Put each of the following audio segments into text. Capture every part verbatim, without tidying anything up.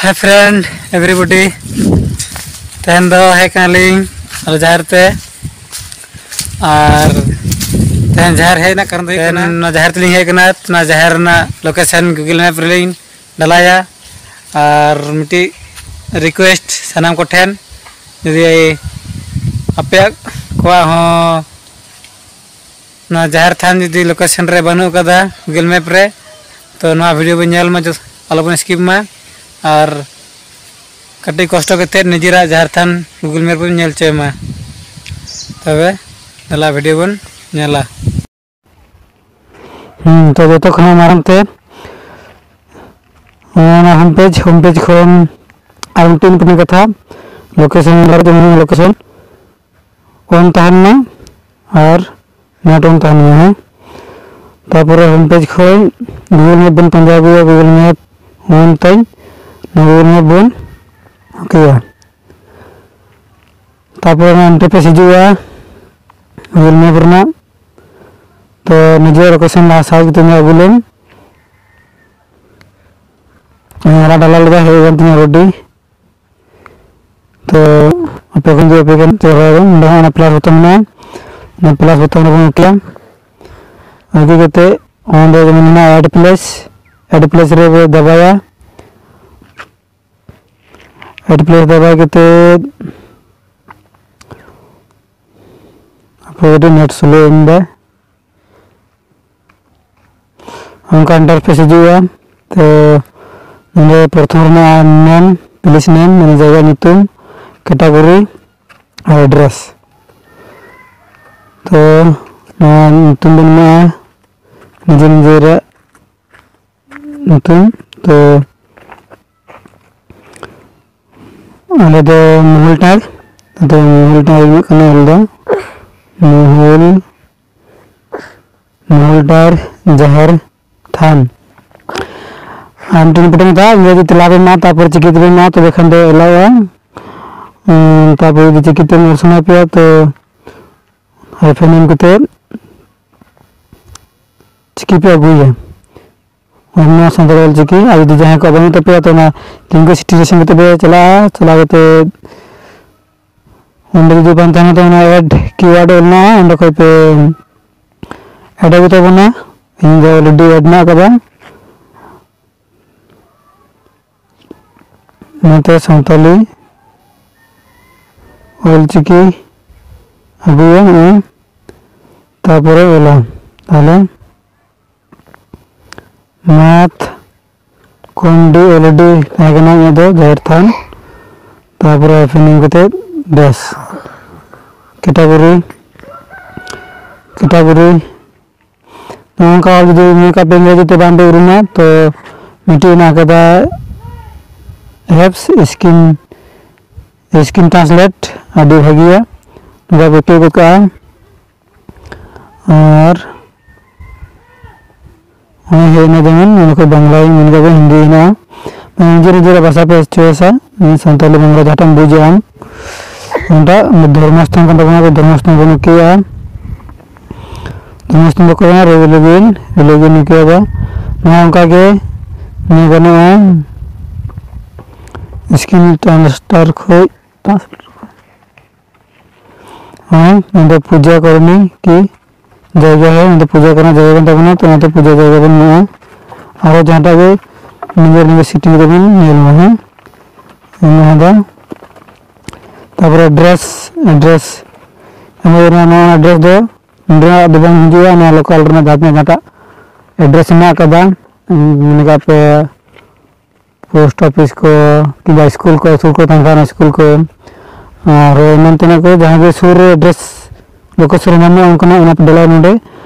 Hi friend, everybody. ᱛᱮᱦᱮᱧ ᱫᱚ ᱦᱮᱡ ᱠᱟᱱᱟᱞᱤᱧ ᱟᱞᱮ ᱡᱟᱦᱮᱨ ᱛᱮ᱾ ᱟᱨ ᱛᱮᱦᱮᱧ ᱡᱟᱦᱮᱨ ᱦᱮᱡ ᱨᱮᱱᱟᱜ ᱠᱟᱨᱚᱱ ᱫᱚ ᱦᱩᱭᱩᱜ ᱠᱟᱱᱟ, ᱱᱚᱣᱟ ᱡᱟᱦᱮᱨ ᱛᱮᱞᱤᱧ ᱦᱮᱡ ᱠᱟᱱᱟ, ᱱᱚᱣᱟ ᱡᱟᱦᱮᱨ ᱨᱮᱱᱟᱜ location Google Map ᱨᱮᱞᱤᱧ ᱰᱟᱞᱟᱭᱟ᱾ ᱟᱨ ᱢᱤᱫᱴᱤᱡ request ᱥᱟᱱᱟᱢ ᱠᱚᱴᱷᱮᱱ, ᱡᱩᱫᱤ ᱟᱯᱮᱭᱟᱜ ᱠᱚᱣᱟᱜ ᱦᱚᱸ ᱱᱚᱣᱟ ᱡᱟᱦᱮᱨ ᱛᱷᱟᱱ ᱡᱩᱫᱤ location ᱨᱮ ᱵᱟᱹᱱᱩᱜ ᱟᱠᱟᱫᱟ Google Map ᱨᱮ, ᱛᱚ ᱱᱚᱣᱟ video ᱵᱚᱱ ᱧᱮᱞ ᱢᱟ, ᱡᱚᱛ-, ᱟᱞᱚᱵᱚᱱ skip ᱢᱟ᱾ ᱟᱨ ᱠᱟᱹᱴᱤᱡ ᱠᱚᱥᱴᱚ ᱠᱟᱛᱮᱫ ᱱᱤᱡᱮᱨᱟᱜ ᱡᱟᱦᱮᱨ ᱛᱷᱟᱱ Google Map ᱵᱚᱱ ᱧᱮᱞ ᱦᱚᱪᱚᱭ ᱢᱟ᱾ ᱛᱚᱵᱮ ᱫᱮᱞᱟ video ᱵᱚᱱ ᱧᱮᱞᱟ᱾ ᱦᱩᱸ, ᱛᱚ ᱡᱚᱛᱚ ᱠᱷᱚᱱᱟᱜ ᱢᱟᱲᱟᱝ ᱛᱮ ᱚᱱᱟ home page, home page ᱠᱷᱚᱱ ᱟᱨ ᱢᱤᱫᱴᱮᱱ important ᱠᱟᱛᱷᱟ, location ᱵᱟᱨᱮ ᱛᱮ ᱢᱮᱱᱟᱜᱼᱟ, location on ᱛᱟᱦᱮᱱ ᱢᱟ ᱟᱨ net on ᱛᱟᱦᱮᱱ ᱢᱟ, ᱦᱮᱸ᱾ ᱛᱟᱯᱚᱨᱮ home page ᱠᱷᱚᱱ Google Map ᱵᱚᱱ ᱯᱟᱸᱡᱟ ᱟᱹᱜᱩᱭᱟ, Google Map on ᱛᱮ ᱱᱚᱣᱟ Google Map ᱵᱚᱱ ᱳᱠᱮᱭᱟ᱾ ᱛᱟᱯᱚᱨᱮ ᱚᱱᱟ interface ᱦᱤᱡᱩᱜᱼᱟ Google Map ᱨᱮᱱᱟᱜ᱾ ᱛᱚ ᱱᱤᱡᱮ location ᱞᱟᱦᱟ search ᱠᱟᱛᱮ ᱧᱮᱞ ᱟᱹᱜᱩ ᱞᱮᱢ᱾ ᱦᱮᱸ, ᱦᱟᱨᱟ ᱰᱟᱞᱟ ᱞᱮᱠᱟ ᱦᱮᱡ ᱟᱠᱟᱱ ᱛᱤᱧᱟ already᱾ ᱛᱚ ᱟᱯᱮ ᱠᱷᱚᱱ ᱡᱩᱫᱤ ᱟᱯᱮ ᱠᱷᱚᱱ ᱪᱮᱦᱨᱟ ᱵᱚᱱ, ᱱᱚᱰᱮ ᱦᱚᱸ ᱚᱱᱟ plus ᱵᱚᱛᱟᱢ ᱢᱮᱱᱟᱜᱼᱟ, ᱚᱱᱟ plus ᱵᱚᱛᱟᱢ ᱨᱮᱵᱚᱱ ᱳᱠᱮᱭᱟ᱾ ᱳᱠᱮ ᱠᱟᱛᱮ ᱚᱸᱰᱮ ᱡᱮᱢᱚᱱ ᱢᱮᱱᱟᱜᱼᱟ add place, add place ᱨᱮ ᱵᱚ ᱫᱟᱵᱟᱭᱟ᱾ Add place ᱫᱟᱵᱟᱭ ᱠᱟᱛᱮ ᱟᱯᱮ ᱠᱟᱹᱴᱤᱡ net slow ᱮᱢ ᱮᱫᱟ᱾ ᱚᱱᱠᱟ interface ᱦᱤᱡᱩᱜᱼᱟ᱾ ᱛᱚ ᱱᱚᱰᱮ ᱯᱨᱚᱛᱷᱚᱢ ᱨᱮᱱᱟᱜ name, place name, ᱢᱟᱱᱮ ᱡᱟᱭᱜᱟ ᱧᱩᱛᱩᱢ, category ᱟᱨ address᱾ ᱛᱚ ᱱᱚᱣᱟ ᱧᱩᱛᱩᱢ ᱵᱚᱱ ᱮᱢᱟᱜᱼᱟ ᱱᱤᱡᱮ ᱱᱤᱡᱮᱨᱟᱜ ᱧᱩᱛᱩᱢ᱾ ᱛᱚ ᱟᱞᱮ ᱫᱚ ᱢᱚᱦᱩᱞ ᱴᱟᱲ, ᱟᱫᱚ ᱢᱚᱦᱩᱞ ᱴᱟᱲ ᱦᱩᱭᱩᱜ ᱠᱟᱱᱟ ᱟᱞᱮ ᱫᱚ ᱢᱚᱦᱩᱞ, ᱢᱚᱦᱩᱞ ᱴᱟᱲ ᱡᱟᱦᱮᱨ ᱛᱷᱟᱱ᱾ ᱟᱨ ᱢᱤᱫᱴᱮᱱ important ᱠᱟᱛᱷᱟ, ᱤᱝᱨᱮᱡᱤ ᱛᱮ ᱞᱟᱦᱟ ᱯᱮ ᱮᱢᱟ, ᱛᱟᱨᱯᱚᱨ ᱪᱤᱠᱤ ᱛᱮᱯᱮ ᱮᱢᱟ, ᱛᱚᱵᱮ ᱠᱷᱟᱱ ᱫᱚ ᱮᱞᱟᱣᱚᱜᱼᱟ᱾ ᱩᱸ, ᱛᱟᱨᱯᱚᱨ ᱡᱩᱫᱤ ᱪᱤᱠᱤ ᱛᱮᱢ ᱚᱞ ᱥᱟᱱᱟ ᱯᱮᱭᱟ, ᱛᱚ hyphen ᱮᱢ ᱠᱟᱛᱮ ᱪᱤᱠᱤ ᱯᱮ ᱟᱹᱜᱩᱭᱟ᱾ ᱱᱚᱣᱟ ᱥᱟᱱᱛᱟᱲᱤ ᱚᱞᱪᱤᱠᱤ᱾ ᱟᱨ ᱡᱩᱫᱤ ᱡᱟᱦᱟᱸᱭ ᱠᱚᱣᱟᱜ ᱵᱟᱹᱱᱩᱜ ᱛᱟᱯᱮᱭᱟ, ᱛᱚ ᱚᱱᱟ ᱞᱤᱝᱜᱩᱥᱴᱤᱠ ᱥᱮᱠᱥᱚᱱ ᱠᱟᱛᱮ ᱯᱮ ᱪᱟᱞᱟᱜᱼᱟ᱾ ᱪᱟᱞᱟᱣ ᱠᱟᱛᱮ ᱚᱸᱰᱮ ᱡᱩᱫᱤ ᱵᱟᱝ ᱛᱟᱦᱮᱱᱟ, ᱛᱚ ᱚᱱᱟ ᱮᱰ ᱠᱤᱣᱟᱨᱰ ᱚᱞ ᱢᱮᱱᱟᱜᱼᱟ, ᱚᱸᱰᱮ ᱠᱷᱚᱡ ᱯᱮ ᱮᱰ ᱟᱹᱜᱩ ᱛᱟᱵᱚᱱᱟ᱾ ᱤᱧ ᱫᱚ ᱚᱞᱨᱮᱰᱤ ᱮᱰ ᱢᱮᱱᱟᱜ ᱟᱠᱟᱫᱟ᱾ ᱱᱚᱛᱮ ᱥᱟᱱᱛᱟᱞᱤ ᱚᱞᱪᱤᱠᱤ ᱟᱹᱜᱩᱭᱟ, ᱱᱚᱜᱼᱚᱭ᱾ ᱛᱟᱨᱯᱚᱨᱮ ᱚᱞᱟ᱾ ᱛᱟᱦᱞᱮ ᱢᱟᱛᱷ ᱠᱚᱱᱰᱤ ᱚᱞᱨᱮᱰᱤ ᱛᱟᱦᱮᱸ ᱠᱟᱱᱟ ᱤᱧᱟᱹᱜ ᱫᱚ ᱡᱟᱦᱮᱨ ᱛᱷᱟᱱ᱾ ᱛᱟᱨᱯᱚᱨᱮ ᱦᱟᱭᱯᱷᱮᱱ ᱮᱢ ᱠᱟᱛᱮ ᱵᱮᱥ ᱠᱮᱴᱟᱜᱚᱨᱤ, ᱠᱮᱴᱟᱜᱚᱨᱤ᱾ ᱱᱚᱜᱼᱚ ᱱᱚᱝᱠᱟ ᱚᱞ ᱡᱩᱫᱤ ᱢᱚᱱᱮ ᱠᱟᱜ ᱯᱮ ᱤᱝᱨᱮᱡᱤ ᱛᱮ ᱵᱟᱝ ᱯᱮ ᱩᱨᱩᱢᱟ, ᱛᱚ ᱢᱤᱫᱴᱤᱡ ᱦᱮᱱᱟᱜ ᱠᱟᱫᱟ ᱦᱮᱯᱥ ᱥᱠᱤᱱ, ᱥᱠᱤᱱ ᱴᱨᱟᱱᱥᱞᱮᱴ ᱟᱹᱰᱤ ᱵᱷᱟᱹᱜᱤᱭᱟ, ᱱᱚᱝᱠᱟ ᱯᱮ ᱠᱞᱤᱠ ᱜᱚᱫ ᱠᱟᱜᱼᱟ᱾ ᱟᱨ ᱦᱚᱸᱜᱼᱚᱭ ᱦᱮᱡ ᱮᱱᱟ, ᱡᱮᱢᱚᱱ ᱱᱚᱸᱰᱮ ᱠᱷᱚᱡ ᱵᱟᱝᱞᱟᱭ ᱢᱮᱱ ᱠᱟᱫᱟ, ᱦᱤᱱᱫᱤ ᱦᱮᱱᱟᱜᱼᱟ᱾ ᱱᱤᱡᱮᱨ ᱱᱤᱡᱮᱨᱟᱜ ᱵᱷᱟᱥᱟ ᱯᱮ ᱪᱚᱭᱮᱥᱟ, ᱥᱟᱱᱛᱟᱲᱤ ᱵᱟᱝᱞᱟ ᱡᱟᱦᱟᱸᱴᱟᱜ ᱮᱢ ᱵᱩᱡᱮᱜᱼᱟ᱾ ᱚᱱᱟᱴᱟᱜ ᱫᱷᱚᱨᱢᱚᱥᱛᱷᱟᱱ ᱠᱟᱱ ᱛᱟᱵᱚᱱᱟ, ᱛᱚ ᱫᱷᱚᱨᱢᱚᱥᱛᱷᱟᱱ ᱵᱚᱱ ᱚᱞ ᱠᱮᱜᱼᱟ᱾ ᱫᱷᱚᱨᱢᱚᱥᱛᱷᱟᱱ ᱫᱚ ᱚᱠᱟᱨᱮ? ᱨᱮᱞᱤᱜᱤᱱ, ᱨᱮᱞᱤᱜᱤᱱ ᱚᱞ ᱠᱮᱜᱼᱟ ᱵᱚ᱾ ᱱᱚᱣᱟ ᱚᱱᱠᱟ ᱜᱮ ᱱᱤᱭᱟᱹ ᱜᱟᱱᱚᱜᱼᱟ, ᱥᱠᱤᱱ ᱴᱨᱟᱱᱥᱴᱟᱨ ᱠᱷᱚᱡ ᱦᱮᱸ, ᱱᱚᱰᱮ ᱯᱩᱡᱟ ᱠᱚᱨᱱᱤ ᱠᱤ ᱡᱟᱭᱜᱟ ᱦᱮ, ᱱᱚᱰᱮ ᱯᱩᱡᱟ ᱠᱚᱨᱱᱤ ᱡᱟᱭᱜᱟ ᱠᱟᱱ ᱛᱟᱵᱚᱱᱟ, ᱛᱚ ᱚᱱᱟᱛᱮ ᱯᱩᱡᱟ ᱡᱟᱭᱜᱟ ᱵᱚᱱ ᱮᱢᱚᱜᱼᱟ᱾ ᱟᱨᱚ ᱡᱟᱦᱟᱸᱴᱟᱜ ᱜᱮ ᱱᱤᱡᱮᱨ ᱱᱤᱡᱮᱨ ᱥᱤᱴᱤᱝ ᱨᱮᱵᱚᱱ ᱧᱮᱞ ᱢᱟ, ᱦᱮᱸ, ᱮᱢ ᱮᱫᱟ᱾ ᱛᱟᱯᱚᱨᱮ ᱮᱰᱨᱮᱥ, ᱮᱰᱨᱮᱥ ᱮᱢ ᱦᱩᱭᱱᱟ᱾ ᱱᱚᱣᱟ ᱮᱰᱨᱮᱥ ᱫᱚ ᱱᱚᱰᱮᱱᱟᱜ ᱫᱚ ᱵᱟᱝ ᱦᱤᱡᱩᱜᱼᱟ, ᱱᱚᱣᱟ ᱞᱳᱠᱟᱞ ᱨᱮᱱᱟᱜ ᱡᱟᱦᱟᱸ ᱛᱤᱱᱟᱹᱜ ᱡᱟᱦᱟᱸᱴᱟᱜ ᱮᱰᱨᱮᱥ ᱢᱮᱱᱟᱜ ᱟᱠᱟᱫᱟ, ᱢᱮᱱ ᱠᱟᱜ ᱯᱮ ᱯᱳᱥᱴ ᱚᱯᱷᱤᱥ ᱠᱚ, ᱠᱤᱝᱵᱟ ᱥᱠᱩᱞ ᱠᱚ, ᱥᱩᱨ ᱠᱚᱨᱮ ᱛᱟᱦᱮᱱ ᱠᱷᱟᱱ ᱥᱠᱩᱞ ᱠᱚ, ᱟᱨ ᱮᱢᱟᱱ ᱛᱮᱱᱟᱜ ᱠᱚ, ᱡᱟᱦᱟᱸ ᱜᱮ ᱥᱩᱨ ᱨᱮ ᱮᱰᱨᱮᱥ ᱞᱳᱠᱮᱥᱚᱱ ᱨᱮ ᱧᱟᱢᱚᱜᱼᱟ, ᱚᱱᱠᱟᱱᱟᱜ ᱚᱱᱟ ᱯᱮ ᱰᱟᱞᱟᱣᱟ ᱱᱚᱰᱮ᱾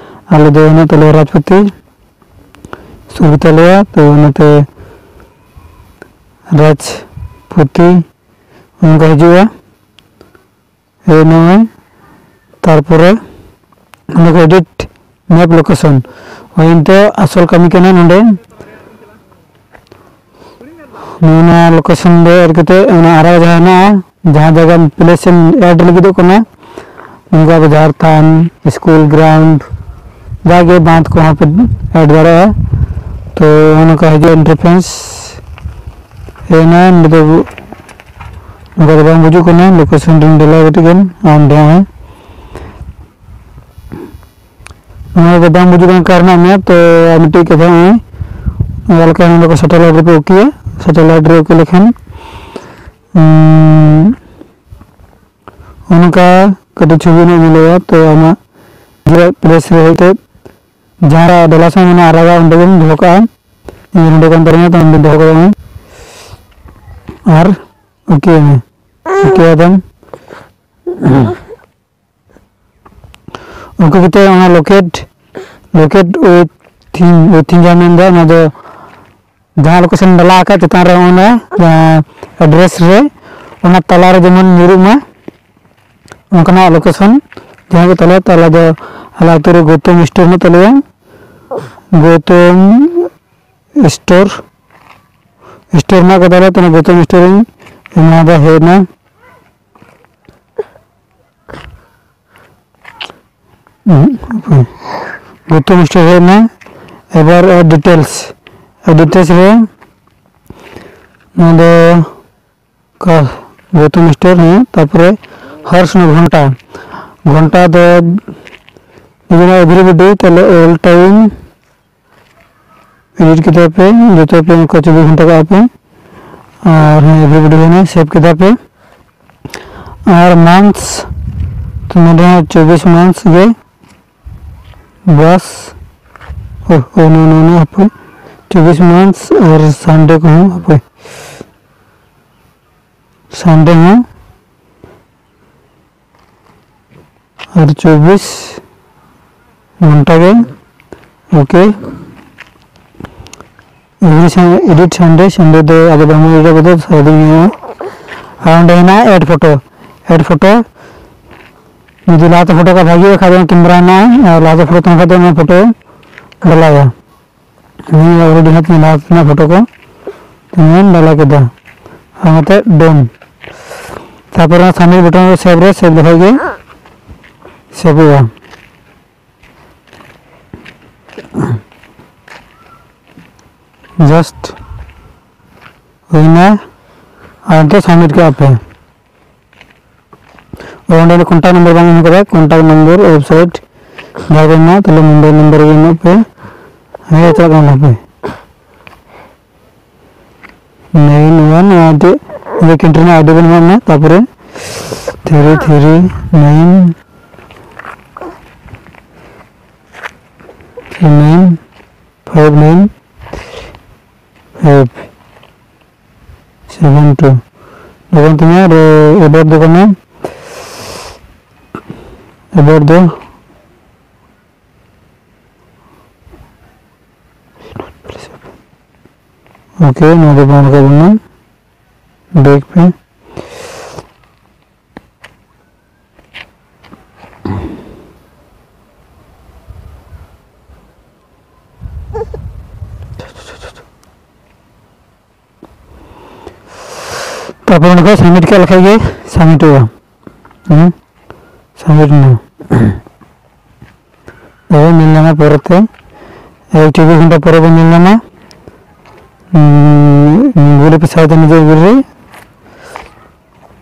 ᱟᱞᱮ ᱫᱚ ᱦᱮᱱᱟᱜ ᱛᱟᱞᱮᱭᱟ ᱨᱟᱡᱽᱯᱚᱛᱤ, ᱥᱩᱨ ᱜᱮᱛᱟᱞᱮᱭᱟ, ᱛᱚ ᱚᱱᱟᱛᱮ ᱨᱟᱡᱽᱯᱚᱛᱤ ᱚᱱᱠᱟ ᱦᱤᱡᱩᱜᱼᱟ᱾ ᱦᱮᱡ ᱮᱱᱟᱢ, ᱛᱟᱨᱯᱚᱨᱮ ᱱᱚᱰᱮ ᱠᱚ ᱮᱰᱤᱴ ᱢᱮᱯ ᱞᱳᱠᱮᱥᱚᱱ᱾ ᱦᱳᱭ, ᱱᱤᱛᱚᱜ ᱟᱥᱚᱞ ᱠᱟᱹᱢᱤ ᱠᱟᱱᱟ ᱱᱚᱰᱮ᱾ ᱱᱚᱣᱟ ᱞᱳᱠᱮᱥᱚᱱ ᱨᱮ ᱮᱰ ᱠᱟᱛᱮ ᱚᱱᱟ ᱟᱨᱟᱜ ᱡᱟᱦᱟᱸ ᱦᱮᱱᱟᱜᱼᱟ, ᱡᱟᱦᱟᱸ ᱡᱟᱭᱜᱟ ᱯᱞᱮᱥ ᱮᱢ ᱮᱰ ᱞᱟᱹᱜᱤᱫᱚᱜ ᱠᱟᱱᱟ, ᱚᱱᱠᱟ ᱟᱵᱚ ᱡᱟᱦᱮᱨ ᱛᱷᱟᱱ, ᱥᱠᱩᱞ ᱜᱨᱟᱣᱩᱱᱰ, ᱡᱟᱜᱮ ᱵᱟᱸᱫᱷ ᱠᱚᱦᱚᱸ ᱯᱮ ᱮᱰ ᱫᱟᱲᱮᱭᱟᱜᱼᱟ᱾ ᱛᱚ ᱛᱚ ᱱᱚᱝᱠᱟ ᱦᱤᱡᱩᱜᱼᱟ interface᱾ ᱦᱮᱡ ᱮᱱᱟ, ᱱᱚᱰᱮ ᱫᱚ ᱱᱚᱝᱠᱟ ᱫᱚ ᱵᱟᱝ ᱵᱩᱡᱩᱜ ᱠᱟᱱᱟ, location ᱨᱮᱧ ᱰᱮᱞᱟ ᱠᱟᱹᱴᱤᱡ ᱜᱟᱱ ᱟᱢ ᱫᱚ ᱦᱚᱸᱜᱼᱚᱭ᱾ ᱱᱚᱣᱟ ᱫᱚ ᱵᱟᱝ ᱵᱩᱡᱩᱜ ᱠᱟᱱ ᱠᱟᱨᱚᱱ ᱢᱮᱱᱟᱜᱼᱟ᱾ ᱛᱚ ᱟᱨ ᱢᱤᱫᱴᱮᱡ ᱠᱟᱛᱷᱟ, ᱱᱚᱜᱼᱚᱭ ᱱᱚᱣᱟ ᱞᱮᱠᱟ ᱱᱚᱰᱮ ᱠᱚ satellite ᱨᱮᱯᱮ ᱳᱠᱮᱭᱟ, satellite ᱨᱮ ᱳᱠᱮ ᱞᱮᱠᱷᱟᱱ ᱩᱸ, ᱚᱱᱠᱟ ᱠᱟᱹᱴᱤᱡ ᱪᱷᱚᱵᱤ ᱧᱚᱜ ᱧᱮᱞᱚᱜᱼᱟ᱾ ᱛᱚ ᱟᱢᱟᱜ ᱱᱤᱡᱮᱨᱟᱜ place ᱨᱮ ᱦᱮᱡ ᱠᱟᱛᱮ ᱡᱟᱦᱟᱸ ᱨᱮ ᱰᱚᱞᱟᱨ ᱥᱟᱶ ᱢᱮᱱᱟᱜᱼᱟ ᱟᱨᱟᱜᱟᱜ, ᱚᱸᱰᱮ ᱜᱮᱢ ᱫᱚᱦᱚ ᱠᱟᱜᱼᱟ᱾ ᱤᱧ ᱱᱚᱰᱮ ᱠᱟᱱ ᱛᱟᱞᱤᱧᱟ, ᱛᱚ ᱚᱸᱰᱮ ᱫᱚᱦᱚ ᱠᱟᱜᱼᱟ ᱟᱨ ᱳᱠᱮ ᱢᱮ, ᱳᱠᱮ ᱟᱫᱟᱢ᱾ ᱚᱱᱠᱟ ᱠᱟᱛᱮ ᱚᱱᱟ locate, locate with thing, with thing ᱡᱟᱦᱟᱸ ᱢᱮᱱᱫᱟ, ᱚᱱᱟ ᱫᱚ ᱡᱟᱦᱟᱸ location ᱰᱟᱞᱟ ᱟᱠᱟᱫ ᱪᱮᱛᱟᱱ ᱨᱮ ᱚᱱᱟ, ᱡᱟᱦᱟᱸ address ᱨᱮ, ᱚᱱᱟ ᱛᱟᱞᱟᱨᱮ ᱡᱮᱢᱚᱱ ᱧᱩᱨᱩᱜ ᱢᱟ, ᱚᱱᱠᱟᱱᱟᱜ location ᱡᱟᱦᱟᱸ ᱜᱮ ᱛᱟᱞᱮ, ᱛᱟᱦᱚᱞᱮ ᱫᱚ ᱟᱞᱮ ᱟᱹᱛᱩ ᱨᱮ ᱜᱳᱛᱚᱢ store ᱦᱮᱱᱟᱜ ᱛᱟᱞᱮᱭᱟ᱾ ᱜᱳᱛᱚᱢ store, store ᱦᱮᱱᱟᱜ ᱠᱟᱫᱟ, ᱛᱟᱦᱚᱞᱮ ᱜᱳᱛᱚᱢ store ᱤᱧ ᱮᱢᱟ ᱫᱟ, ᱦᱮᱡ ᱮᱱᱟ᱾ ᱜᱳᱛᱚᱢ store ᱦᱮᱡ ᱮᱱᱟ᱾ ᱮᱵᱟᱨ details, details ᱨᱮ ᱱᱚᱣᱟ ᱫᱚ ᱚᱠᱟ ᱜᱳᱛᱚᱢ store, ᱦᱮᱸ, ᱛᱟᱨᱯᱚᱨᱮ ᱦᱟᱨᱥ ᱱᱚ ᱜᱷᱚᱱᱴᱟ, ᱜᱷᱚᱱᱴᱟ ᱫᱚ ᱡᱩᱫᱤ ᱱᱚᱣᱟ everybody, ᱛᱟᱦᱚᱞᱮ all time edit ᱠᱮᱫᱟ ᱯᱮ, ᱡᱚᱛᱚ ᱯᱮ ᱚᱱᱠᱟ ᱪᱚᱵᱵᱤᱥ ᱜᱷᱚᱱᱴᱟ ᱠᱟᱜᱼᱟ ᱯᱮ᱾ ᱟᱨ ᱦᱮᱸ, everybody ᱦᱩᱭᱱᱟ, save ᱠᱮᱫᱟ ᱯᱮ᱾ ᱟᱨ months, ᱛᱚ ᱱᱚᱰᱮ ᱦᱚᱸ ᱪᱚᱵᱵᱤᱥ months ᱜᱮ, ᱵᱟᱥ᱾ ᱳ, ᱳ, no, no, no, ᱦᱟᱯᱳᱭ, ᱪᱚᱵᱵᱤᱥ months ᱟᱨ Sunday ᱠᱚᱦᱚᱸ ᱦᱟᱯᱳᱭ, Sunday ᱦᱚᱸ ᱟᱨ ᱪᱚᱵᱵᱤᱥ ᱜᱷᱚᱱᱴᱟ ᱜᱮ᱾ Okay, every Sun-, edit Sunday, Sunday ᱫᱚ ᱟᱫᱚ ᱵᱟᱝ edit ᱠᱟᱛᱮ ᱥᱟᱨᱟᱫᱤᱱ ᱧᱟᱢᱚᱜᱼᱟ᱾ ᱟᱨ ᱚᱸᱰᱮ ᱦᱮᱱᱟᱜᱼᱟ add photo, add photo᱾ ᱡᱩᱫᱤ ᱞᱟᱦᱟᱛᱮ ᱯᱷᱳᱴᱳ ᱠᱚ ᱵᱷᱟᱜᱮ ᱠᱷᱟᱡ ᱫᱚ camera ᱦᱮᱱᱟᱜᱼᱟ, ᱟᱨ ᱞᱟᱦᱟᱛᱮ ᱯᱷᱳᱴᱳ ᱛᱟᱦᱮᱱ ᱠᱷᱟᱡ ᱫᱚ ᱚᱱᱟ ᱯᱷᱳᱴᱳ ᱰᱟᱞᱟᱭᱟ᱾ ᱱᱤᱭᱟᱹ already ᱦᱟᱸᱜ ᱞᱟᱦᱟ ᱛᱮᱱᱟᱜ ᱯᱷᱳᱴᱳ ᱠᱚ ᱛᱮᱢᱚᱱ ᱰᱟᱞᱟ ᱠᱮᱫᱟ᱾ ᱟᱨ ᱱᱚᱛᱮ done᱾ ᱛᱟᱨᱯᱚᱨ ᱚᱱᱟ submit button ᱨᱮ save ᱨᱮ save ᱞᱮᱠᱷᱟᱡ ᱜᱮ ᱥᱮᱵᱷᱚᱜᱼᱟ᱾ Just ᱦᱩᱭᱱᱟ᱾ ᱟᱨ ᱱᱤᱛᱚᱜ submit ᱠᱟᱜᱼᱟ ᱯᱮ᱾ ᱚᱸᱰᱮ ᱫᱚ contact number ᱵᱟᱝ ᱮᱢ ᱠᱟᱫᱟ, contact number website ᱡᱟᱦᱟᱸ ᱨᱮ ᱢᱮᱱᱟᱜᱼᱟ, ᱛᱟᱦᱞᱮ mobile number ᱜᱮ ᱮᱢᱚᱜ ᱯᱮ᱾ ᱦᱮᱸ, ᱪᱟᱞᱟᱜ ᱠᱟᱱᱟ ᱯᱮ᱾ Nine one, ᱱᱚᱣᱟ ᱫᱚ ᱤᱧᱟᱹᱜ country ᱨᱮᱱᱟᱜ I D ᱵᱚᱱ ᱮᱢᱟᱜ ᱢᱮ, ᱛᱟᱯᱚᱨᱮ three three nine nine five nine five seven two᱾ ᱞᱚᱜᱚᱱ ᱛᱮ ᱧᱮᱞ ᱨᱮ, ᱮᱵᱟᱨ ᱫᱚ ᱠᱟᱱᱟ, ᱮᱵᱟᱨ ᱫᱚ OK, ᱱᱚᱣᱟ ᱫᱚ ᱵᱟᱝ ᱨᱟᱠᱟᱵ ᱞᱮᱱᱟ, back ᱯᱮ᱾ ᱛᱟᱨᱯᱚᱨ ᱚᱸᱰᱮ ᱠᱷᱚᱱ submit ᱠᱮᱫ ᱞᱮᱠᱷᱟᱡ ᱜᱮ submitᱚᱜᱼᱟ᱾ ᱦᱩᱸ, submit ᱮᱱᱟ᱾ ᱛᱚᱵᱮ ᱧᱮᱞ ᱧᱟᱢᱟ ᱯᱚᱨᱮᱛᱮ, ᱮᱠ ᱪᱚᱵᱵᱤᱥ ᱜᱷᱚᱱᱴᱟ ᱯᱚᱨᱮ ᱵᱚᱱ ᱧᱮᱞ ᱧᱟᱢᱟ᱾ ᱦᱩᱸ, Google ᱨᱮ ᱯᱮ ᱥᱟᱨᱪ ᱫᱟ, ᱱᱤᱡᱮ Google ᱨᱮ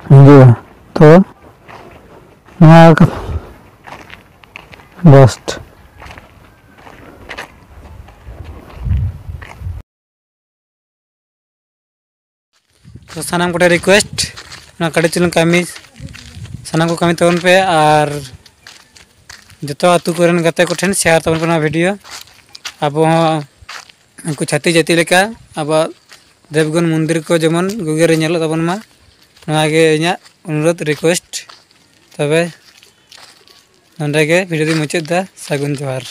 ᱦᱤᱡᱩᱜᱼᱟ᱾ ᱛᱚ ᱱᱚᱣᱟ ᱠᱟ-, just ᱛᱚ ᱥᱟᱱᱟᱢ ᱠᱚᱴᱷᱮᱱ request, ᱚᱱᱟ ᱠᱟᱹᱴᱤᱡ ᱪᱩᱞᱩᱝ ᱠᱟᱹᱢᱤ ᱥᱟᱱᱟᱢ ᱠᱚ ᱠᱟᱹᱢᱤ ᱛᱟᱵᱚᱱ ᱯᱮ, ᱟᱨ ᱡᱚᱛᱚ ᱟᱹᱛᱩ ᱠᱚᱨᱮᱱ ᱜᱟᱛᱮ ᱠᱚᱴᱷᱮᱱ share ᱛᱟᱵᱚᱱ ᱯᱮ ᱱᱚᱣᱟ video᱾ ᱟᱵᱚ ᱦᱚᱸ ᱩᱱᱠᱩ ᱪᱷᱟᱹᱛᱤᱠ ᱡᱟᱹᱛᱤ ᱞᱮᱠᱟ ᱟᱵᱚᱣᱟᱜ ᱫᱮᱵᱽᱜᱩᱱ ᱢᱚᱱᱫᱤᱨ ᱠᱚ ᱡᱮᱢᱚᱱ Google ᱨᱮ ᱧᱮᱞᱚᱜ ᱛᱟᱵᱚᱱ ᱢᱟ, ᱱᱚᱣᱟ ᱜᱮ ᱤᱧᱟᱹᱜ ᱚᱱᱩᱨᱳᱫᱷ, request᱾ ᱛᱚᱵᱮ ᱱᱚᱸᱰᱮ ᱜᱮ video ᱫᱚᱧ ᱢᱩᱪᱟᱹᱫ ᱮᱫᱟ᱾ ᱥᱟᱹᱜᱩᱱ ᱡᱚᱦᱟᱨ᱾